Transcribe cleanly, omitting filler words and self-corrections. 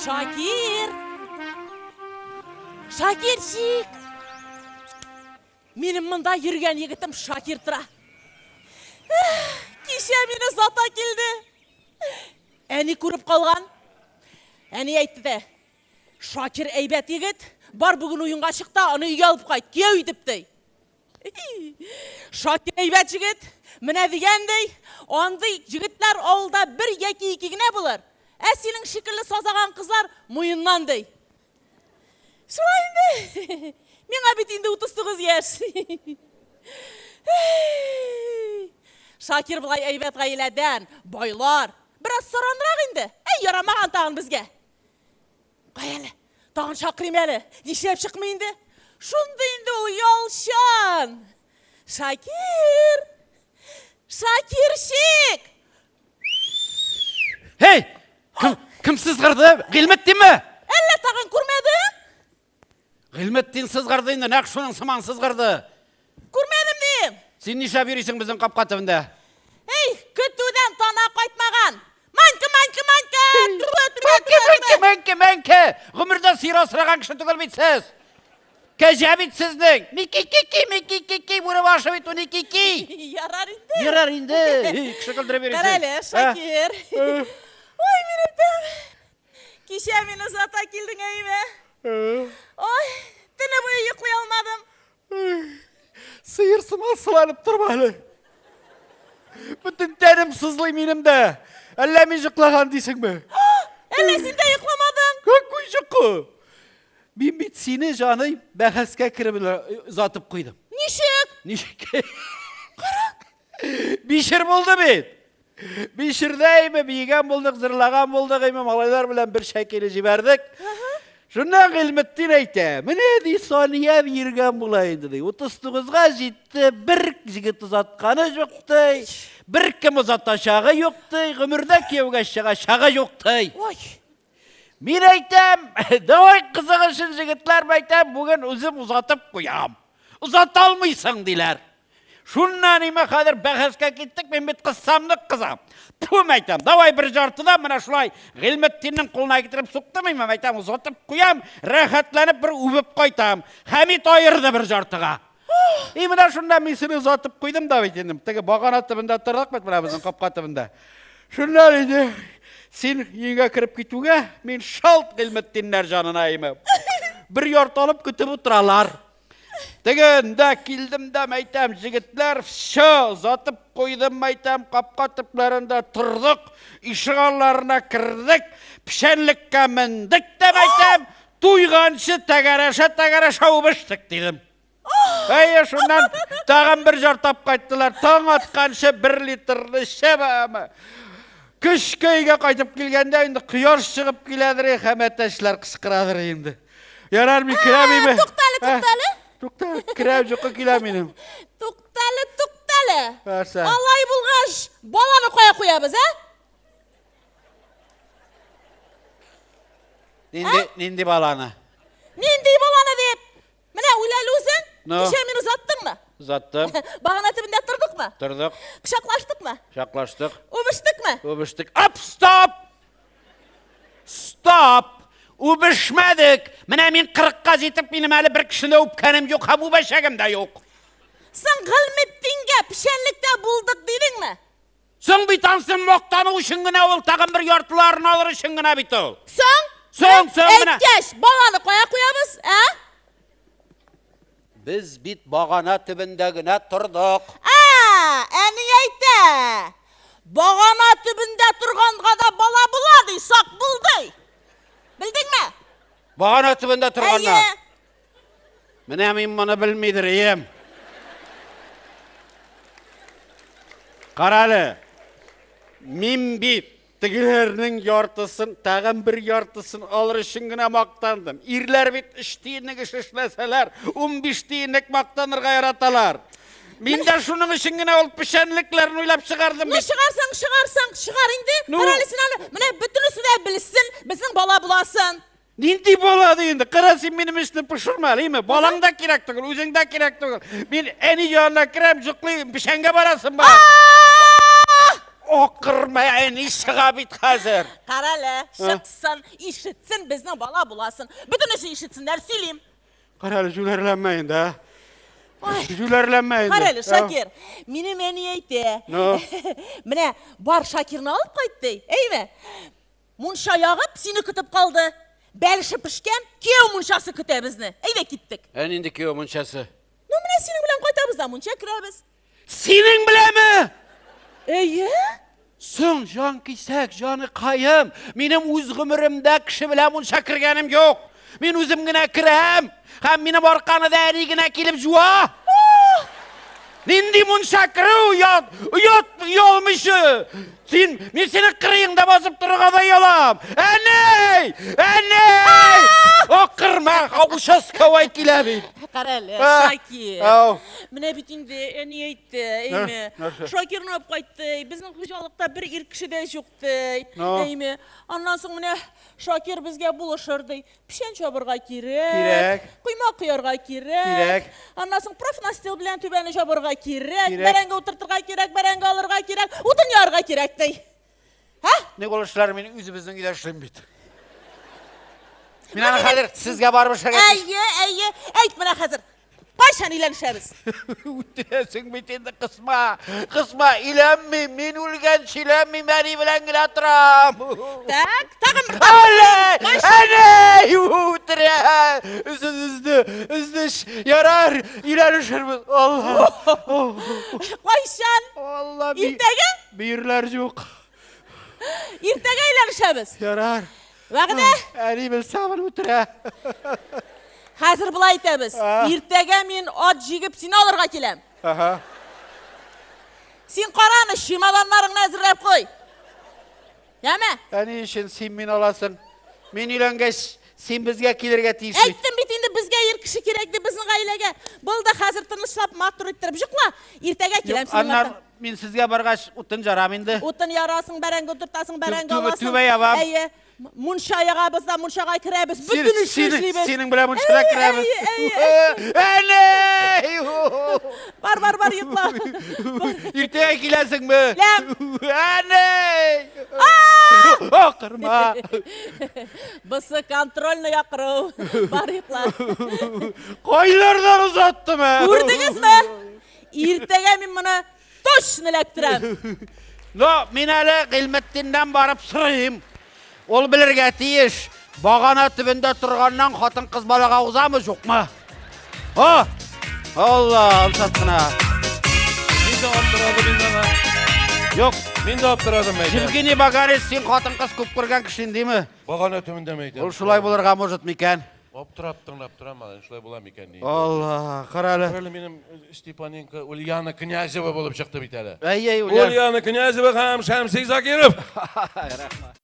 Шакир! Шакирчик! Минем монда йөргән егетем Шакир тора. Кичә мине зата килде. Әни күреп калган. Әни әйтте дә, Шакир әйбәт егет, бар бүген уенга чык та, аны өйгә алып кайт, кияү итеп ди. Шакир әйбәт җегет, менә дигән ди, андый җегетләр авылда бер яки ике генә булыр. Ә синең шикелле сазаган кызлар муеннан ди. Шулай инде. Миңа бит инде 39 яшь. Шакир болай әйбәт гаиләдән, байлар. Бераз саранрак инде. Әй, ярамаган тагын безгә. Кай әле, тагын чакырыйм әле. Нишләп чыкмый инде? Шундый инде ул ялчан. Шакир! Шакирчик! Һей! Кем, кем сызгырды? Гыйльметдинме? Әллә тагын күрмәдең? Гыйльметдин сызгырды инде, нәкъ шуның сыман сызгырды. Күрмәдем дим. Син нишләп йөрисең безнең капка төбендә? Эй, көтүдән тана кайтмаган. Манька, манька, манька! Мәнке, мәнке, мәнке, мәнке! Гомердә сыер асраган кеше түгел бит сез. Кәҗә бит сезнең. Мики-ки-ки, мики-ки-ки, бүре башы бит ул ки-ки. Ярар инде. Ярар инде. Эй, кеше көлдереп йөрисең. Кара әле, Шакир. Ой, минем тәм. Кичә мине озата килдең әйме? Ой, төне буе йоклый алмадым. Сыер сыман сыланып торма әле. Бөтен тәнем сызлый минем дә. Әллә мин йоклаган дисеңме? Әллә син дә йокламадың? Какой йокы? Мин бит сине, җаный, бәхәскә кереп озатып куйдым. Ничек? Ничек? Кара. Бишер булды бит. Бишердә име, биегән булдык, зырлаган булдык име, малайлар белән бер шәкеле җибәрдек. Шуннан Гыйльметдин әйтә, менә ди Сания йөргән була инде ди. 39-га җитте, бер җегет озатканы юк ди. Бер кем озатачагы юк ди, гомердә кияүгә чыгачагы юк ди. Ой. Мин әйтәм, давай кызык өчен җегетләр әйтәм, бүген үзем озатып куям. Озата алмыйсың, диләр. Шуннан име хәзер бәхәскә киттек, мин бит кызсам нык кызам. Тфу, әйтәм, давай бер жартыда менә шулай Гыйльметдиннең кулына китереп суктым име, әйтәм, озатып куям, рәхәтләнеп бер үбеп кайтам. Хәмит аерды бер жартыга. И менә шунда мин сине озатып куйдым да бит инде. Теге багана төбендә тордык бит менә безнең капка төбендә. Шуннан инде син өеңә кереп китүгә, мин шалт Гыйльметдиннәр җанына име. Бер ярты алып көтеп утыралар. Тегендә килдем дә мәйтәм, җегетләр, все, озатып куйдым мәйтәм, капка төпләрендә тордык, ишегалларына кердек, печәнлеккә мендек тә мәйтәм, Туйганчы тәгәрәшә-тәгәрәшә үбештек, дидем. Әйе, шуннан тагын бер җартап кайттылар. Таң атканчы бер литрлы эчәме. Көчкә өйгә кайтып килгәндә инде кояш чыгып киләдер, һәм әтәчләр кычкырадыр инде. Ярар, мин керәм име? Туктале, туктале. Тукта, керәм, йокы килә минем. Туктале, туктале. Нәрсә? Алай булгач, баланы кая куябыз, ә? Нинди, нинди баланы? Нинди баланы дип? Менә уйла әле үзең. Ну? Кичә мине озаттыңмы? Озаттым. Багана төбендә тордыкмы? Тордык. Кочаклаштыкмы? Кочаклаштык. Үбештекме? Үбештек. Ап, стоп! Стоп! Үбешмәдек. Менә мин 40-ка җитеп, минем әле бер кешене үпкәнем юк һәм үбәчәгем дә юк. Соң Гыйльметдингә печәнлектә булдык дидеңме? Соң бит ансын мактану өчен генә ул, тагын бер яртыларын алыр өчен генә бит ул. Соң? Соң, соң менә. Әйткәч, баланы кая куябыз, ә? Без бит багана төбендә генә тордык. Ә, әни әйтә. Багана төбендә торганга да бала була ди, сак бул ди. Белдеңме? Багана төбендә торганнар. Әйе. Менә мин моны белмидер ием. Карале. Мин бит тегеләрнең яртысын, тагын бер яртысын алыр өчен генә мактандым. Ирләр бит 3 тиенлек эш эшләсәләр, 15 тиенлек мактанырга яраталар. Мин дә шуның өчен генә ул печәнлекләрне уйлап чыгардым Ну бит. чыгарсаң, чыгарсаң, чыгар инде. Ну. Карале син аны. Менә бөтенесе дә белсен, безнең бала буласын. Нинди бала ди инде? Кара син минем эшне пошырма, әйме? Балаң да кирәк түгел, үзең дә кирәк түгел. Мин әни янына керәм, йоклыйм, печәнгә барасың ба. Акырма, әни чыга бит хәзер. Карале, чыксын, ишетсен, безнең бала буласын. Бөтенесе ишетсеннәр, сөйлим. Карале, җүләрләнмә инде, ә. Ой. Җүләрләнмә инде. Карале, Шакир, минем әни әйтә. Ну? Менә бар Шакирны алып кайт ди, әйме? Мунча ягып, сине көтеп калды. Бәлеше пешкән, кияү мунчасы көтә безне. Әйдә киттек. Ә нинди кияү мунчасы? Ну, менә синең белән кайтабыз да мунча керәбез. Синең беләме? Әйе. Соң, җан кисәк, җаныкаем, минем үз гомеремдә кеше белән мунча кергәнем юк. Мин үзем генә керәм, һәм минем арканы да әни генә килеп җуа. Нинди мунча керү, оят, оят, оялмыйчы. Син, мин синең кырыеңда басып торырга да оялам. Әни! Әни! Акырма, участковый килә бит. Кара әле, Шакир. Ау. Менә бит инде әни әйтте, әйме. Нәрсә? Шакирны алып кайтты. Безнең хуҗалыкта бер ир кеше дә юк ди. Ну? Әйме. Аннан соң менә Шакир безгә булышыр ди. Печән чабырга кирәк. Кирәк. Койма коярга кирәк. Кирәк. Аннан соң профнастил белән түбәне чабырга кирәк. Кирәк. Бәрәңге утыртырга кирәк, бәрәңге алырга кирәк, утын ярырга кирәк ди. Һә? Ник ул эшләрне мин үзебезнең өйдә эшлим бит. Мин аны хәзер сезгә барып эшләргә тиеш. Әйе, әйе. Әйт менә хәзер. Кайчан өйләнешәбез? Үтерәсең бит инде, кысма. Кысма, өйләнмим. Мин үлгәнче өйләнмим, әни белән генә торам. Так, тагын бер тапкыр. Әни! Әни! Үтерә! Өзде, өзде, өзде. Ярар, өйләнешербез. Алла. Кайчан? Алла. Иртәгә? Бөерләр юк. Иртәгә өйләнешәбез. Ярар. Вәгъдә? Әни белсә, моны үтерә. Хәзер болай итәбез. Иртәгә мин ат җигеп сине алырга киләм. Ага. Син кара аны, чемоданнарыңны әзерләп куй. Яме? Ә ни өчен син мине аласың? Мин өйләнгәч, син безгә килергә тиеш бит. Әйттем бит инде, безгә ир кеше кирәк дип безнең гаиләгә. Булды, хәзер тынычлап, матур иттереп йокла. Иртәгә киләм Юк, синең аннан арттан. мин сезгә баргач, утын жарам инде. Утын ярасың, бәрәңге утыртасың, бәрәңге Түбә- аласың. түбә ябам. Әйе. Мунча ягабыз да, мунчага керәбез. Бөтен эшне эшлибез. Синең белән мунчада керәбез. Әни! Бар, бар, бар, йокла. Иртәгә киләсеңме? Ләм. Әни! Акырма. Бусы контрольный акыру. Бар, йокла. Кайлардан озаттым, ә? Күрдегезме? Иртәгә мин моны Точно эләктерәм. Но мин әле Гыйльметдиннән барып сорыйм. Ул белергә тиеш, багана төбендә торганнан хатын-кыз балага узамы, юкмы? О! Алла, ансат кына. Мин дә аптырадым инде аңа. Юк, Мин дә аптырадым әйтәм. Евгений Багарис, син хатын-кыз күп күргән кеше индеме? Багана төбендә әйтәм. Ул шулай булырга может микән? Аптырап тыңлап торам, әле шулай була микән ни? Алла, кара әле. Әле минем Степаненко Ульяна Князева булып чыкты бит әле. Әй, әй, Ульяна. Ульяна Князева һәм Шәмси Закиров. Рәхмәт.